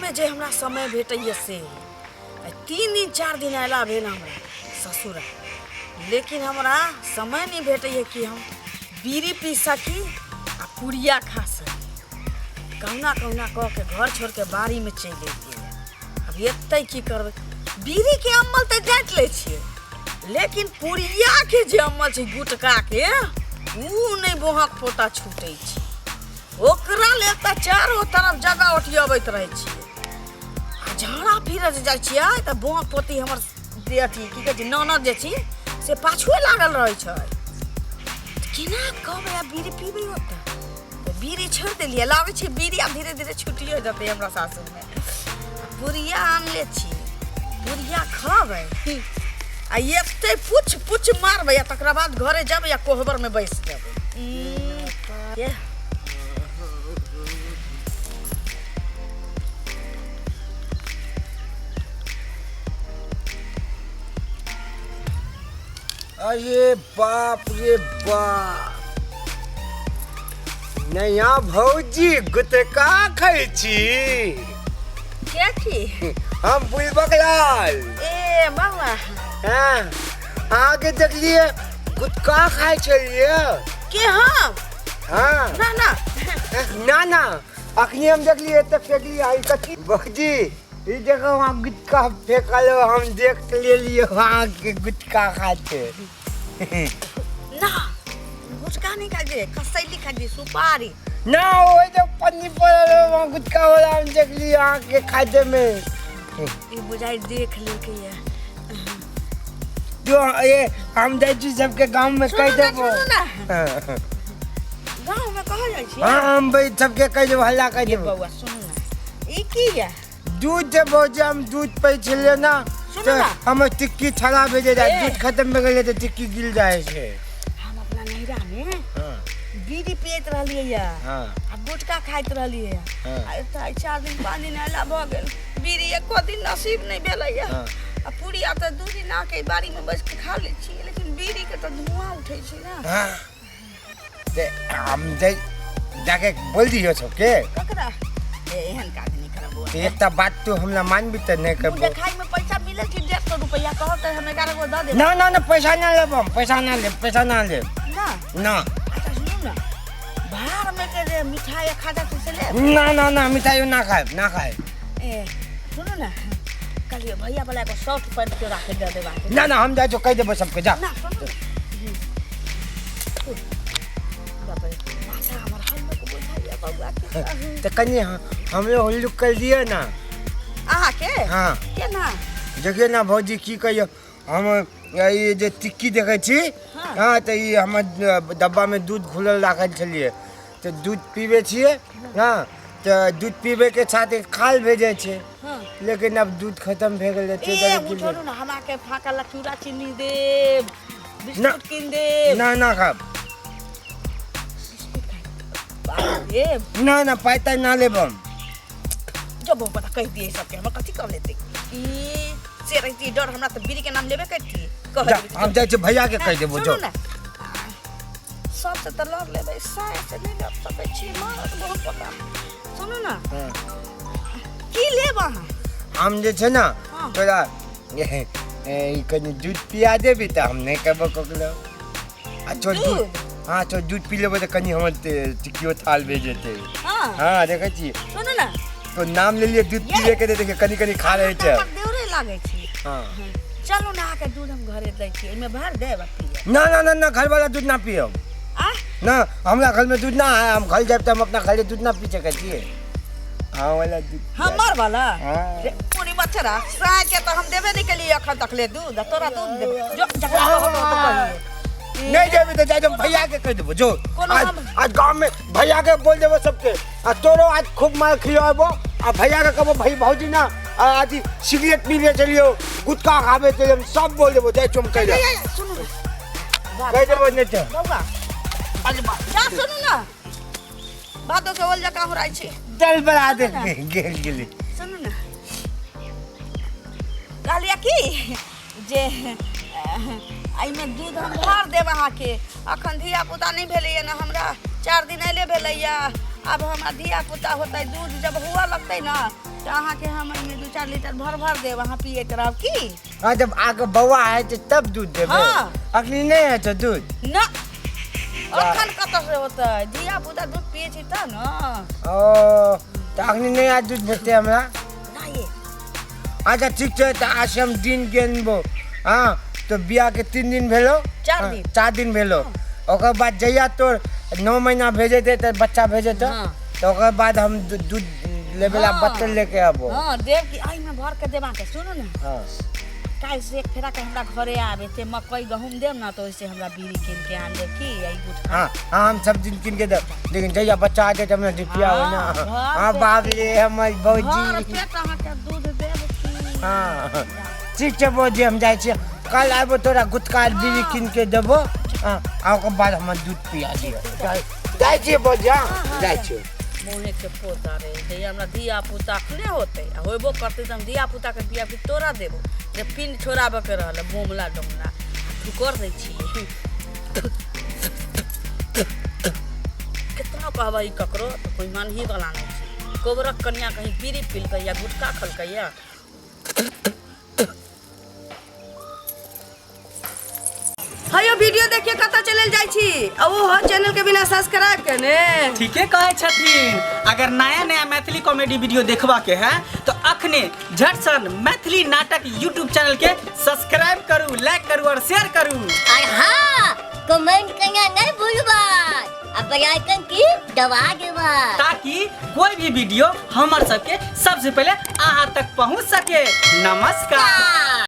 बाड़ीमे जे हमरा समय भेटैए से आइ 3 दिन 4 दिन अयला भेल हमरा ससुरा, लेकिन हमरा समय नहि भेटैए कि हम बीड़ी पी सकी आ पुड़िया खा सकी। कहुना कहुना कऽ के घर छोड़ि के बाड़ीमे चलि अयलियै। अब एतै की करबै? बीड़ीके अम्मल तऽ जाँति लै छियै, लेकिन पुड़ियाके जे अम्मल छै गुटकाके, उ नहि बोहक पोता छूटै छै। ओकरा लेल तऽ चारो तरफ जगह ओटियबैत रहै छियै आ झाड़ा फिरऽ जे जाइ छियै तऽ बोहक पोती हमर जे अथी की कहै छै, ननद जे छी से पाछुए लागल रहै छै। केना कहबै, आब बीड़ी पीबै ओतऽ? तऽ बीड़ी छोड़ि देलियै। लागै छै बीड़ी आब धीरे धीरे छुटियो जेतै हमरा सासुरमे। पुड़िया आनले छी, पुड़िया खबै आ एते पुछ पुछ मारबै आ तकरा बाद घरे जेबै आ कोहबरमे बैस जेबै। ये अरे बाप रे बाप, नया भौजी गुटका खाइ छी? के छी? हम बुलबक लाल। ए बाबा। हाँ, अहाँके देखलियै गुटका खाइ छलियै। के, हम? हाँ। ना ना। ना ना, अखनी हम देखलियै तऽ फेकलियै। आई कथी भौजी, ई देखो, वहाँ गुटका फेकल, हम देख लेलियै अहाँके गुटका खाते। ना, गुटका नहीं खाइ छियै, कसैली खाइ छियै, सुपारी। ना, ओ जे पन्नी पड़ल है, वहाँ गुटका वाला हम देखलियै अहाँके खाते में। ई बुझाइ देख लेलकै ये। जो ये हम जाइ छी सबके गाँव में कहि सुनू ना। देबो। सुनू ना। गाँव में कहल जाइ छियै? हाँ, हम भाई सबके कहि देबो, हल्ला कहि ये देबो। बौआ, सुनू ना, ई की ये? दूध जे भौजी, हम दूध पै छलियै ना। सुनू तऽ ना। हमर टिक्की छड़ा भेजे जाय। ए। दूध खत्म भए गेलै तऽ टिक्की गिर जाइ छै। हम अपना नैहरा में बीड़ी पियैत रहलियै ये आ गुटखा खाइत रहलियै ये। आ एतऽ आइ 4 दिन 5 दिन अयला भऽ गेल, बीड़ी एको दिन नसीब नहि भेलै ये। आ पूरिया तऽ 2 दिन आके बाड़ी में बैस के खा लै छियै, लेकिन बीड़ी के तऽ धुआं उठै छै ने। हाँ, ते हम जाइ जाके बोल दियौ सबके। ककरा? ए, एहन काज नहि करब बौआ। तऽ एकटा बात तू हमरा मानबी तऽ नहि मुँह करबो। देखाइ में पैसा मिलै छै 150 रुपैआ, कहब तऽ हम 11 गो दऽ देब। ना ना ना, पैसा ना लेब हम, पैसा ना लेब, पैसा ना लेब। ना? ना। अच्छा सुनू ना, बाहर में के जे मिठाई आ खाजा छै से लेब? ना ना ना, मिठाई ना खायब, ना खायब। ए सुनू ना, कहलियै भैया वाला एगो शर्ट पैंट के राखे दऽ देब अहाँके। ना ना, हम जाइ छौ, कहि देबो सबके, जा। ना, सुनू ना। बाप रे, माथा हमर हल्लुक बुझाइया बौआ, की कहू। तऽ कनि हमरो हुल्लुक कर दिअ ना। अहाँके? हाँ। केना? देखियौ ना भौजी, की कहियौ, हम ई जे टिक्की देखै छी। हाँ, तऽ ई हमर डब्बामे दूध घुलल राखल छलियै, तऽ दूध पीबै छियै। हाँ, तऽ दूध पीबैके साथ एक खाल भेजै छै। लेकिन आब दूध खतम भए गेलै। ए ओ छोड़ू ना, हम आके फाका ला चूड़ा चीनी देब, बिस्कुट कीन देब। ना ना, खाब। बिस्कुट खाइ देब। ना ना, पाइ ताइ ना लेब हम। जब वो पता कहि दिए सबके, हमरा कथी कर लेते? ई से रहती डर हमरा तऽ बीड़ी के नाम लेबे करती कह जा। देबै। हम जाइ छी, भैयाके कहि देबो, सुनू जो। ना, सबसे तऽ लड़ लेबै, साय से नहि लड़ सकै छी, मारत बहुत पता। सुनू ना। हाँ। की लेब अहाँ? हम जे छै ना, तोरा ई कनि दूध पिया देबी तऽ हम नहि कहबो ककरो। आ चल दूध। दूध? हाँ, चल दूध पी लेबै तऽ कनि हमर टिकियो थाल भए जेतै। हाँ, देखै छी। सुनू ना। तो नाम लेलियै दूध ये। पीए के, देखिए कनि कनि खा रहै छै। हमर देवरे लागै छी। हाँ। चलू ने, अहाँके दूध हम घरे दै छी, एहिमे भर देब आ पियब। ना ना ना ना, घर वाला दूध ना पियब। आ ना, हमरा घर में दूध ना है। हम घर जायब तऽ हम अपना घरे दूध ना पी सकै छियै। हाँ वाला दूध पिया। हमर वाला? हाँ। रे, पूरी मच्छरा साय के तऽ हम देबे नहि केलियै अखन तक ले दूध आ तोरा दूध देबै? जो जकरा कहब तो कहियै। नहीं जेबी तऽ जाइ, हम भैया के कहि देबो, जो। कोनो आज आज गाँव में भैया के बोल देबो सबके आ तोरो आज खूब मार खियाबो। आ भैया के कहबो, भाई भौजी ना आ आज सिगरेट पी ले चलियो, गुटखा खाबे चलियो, हम सब बोल देबो। जाइ चुम कहि ए, देबो। ए, सुनू ना। कहि देबो नहीं तऽ। बौआ, जा, सुनू ना, भादो के ओल जकाँ होराइ छै। दल बना दे गेल गेली। सुनू ना, कहलियै की जे एहिमे दूध हम भर देब अहाँके। अखन धिया पुता नहि भेलैए ने हमरा, 4 दिन अयले भेलैए। आब हमरा धिया पुता होतै, दूध जब हुअ लगतै ने तऽ अहाँके हम एहिमे 2-4 लीटर भर भर देब, अहाँ पियैत रहब की। हाँ, जब आके बौआ हेतै तब दूध देबै? हाँ। अखनी नहि हेतै दूध? ना, अखन कतऽ से होतै? धिया पुता दूध पियै छै तब ने। ओ तऽ अखनी नहि आज दूध भेटतै हमरा? नहि। अच्छा ठीक छै, तऽ आज से हम दिन गिनबो। हाँ, तो बियाह के 3 दिन भेलो। 4 हाँ, दिन। 4 दिन भेलो, ओकर बाद जहिया तोर 9 महीना भेजेतै तऽ बच्चा भेजेतौ। हाँ। तऽ ओकर बाद हम दूध लेबे ला हाँ। बच्चे लेके आबो। हाँ, देव की एहिमे भर के देब अहाँके। सुनू ने। हाँ। काल्हि से एक फेरा के हमरा घरे आबे ते मकई गहूम देब ना, तो ओइसे हमरा बीड़ी कीन के आन देब की यही गुटखा। हाँ हाँ, हम सब दिन कीन के देब, लेकिन जहिया बच्चा आ जाए तब ना जितिया हो ना। हाँ, घर हाँ, पे- बाप रे, हमर भर भौजी। पेट अहाँके दूध देब की। हाँ ठीक छै भौजी, हम जाइ छियै, काल्हि आबो, तोरा गुटखा बीड़ी कीन के देबो। हाँ, आ ओकर बाद हमर दूध पिया दिअ। जाइ छियै भौजी। हाँ, जाइ छियै। मुँहे के पोता रे, जहिया हमरा धिया पुता अखने होतै आ होबो करतै तऽ हम धिया पुताके पिया के तोरा देबो जे पिंड छोड़ाबऽ के रहल बोमला डोमला ठुकर दै छियै। कितना कहबै ककरो तऽ कोइ मानही वाला नहि छै। कोबरक कनिया कहीं बीड़ी पीलकै या गुटखा खलकै या। हयो वीडियो देखिए कतऽ चलल जाइ छी आ ओ चैनल के बिना सब्सक्राइब केने। ठीके कहै छथिन। अगर नया नया मैथिली कॉमेडी वीडियो देखबा के है तो अखने झटसन मैथिली नाटक यूट्यूब चैनल के सब्सक्राइब करू, लाइक करू और शेयर करू। और हाँ, कमेंट करना नहीं भूलबा आ बेल आइकन की दबा देबा, ताकि कोई भी वीडियो हमर सबके सबसे पहले अहाँ तक पहुँच सके। नमस्कार।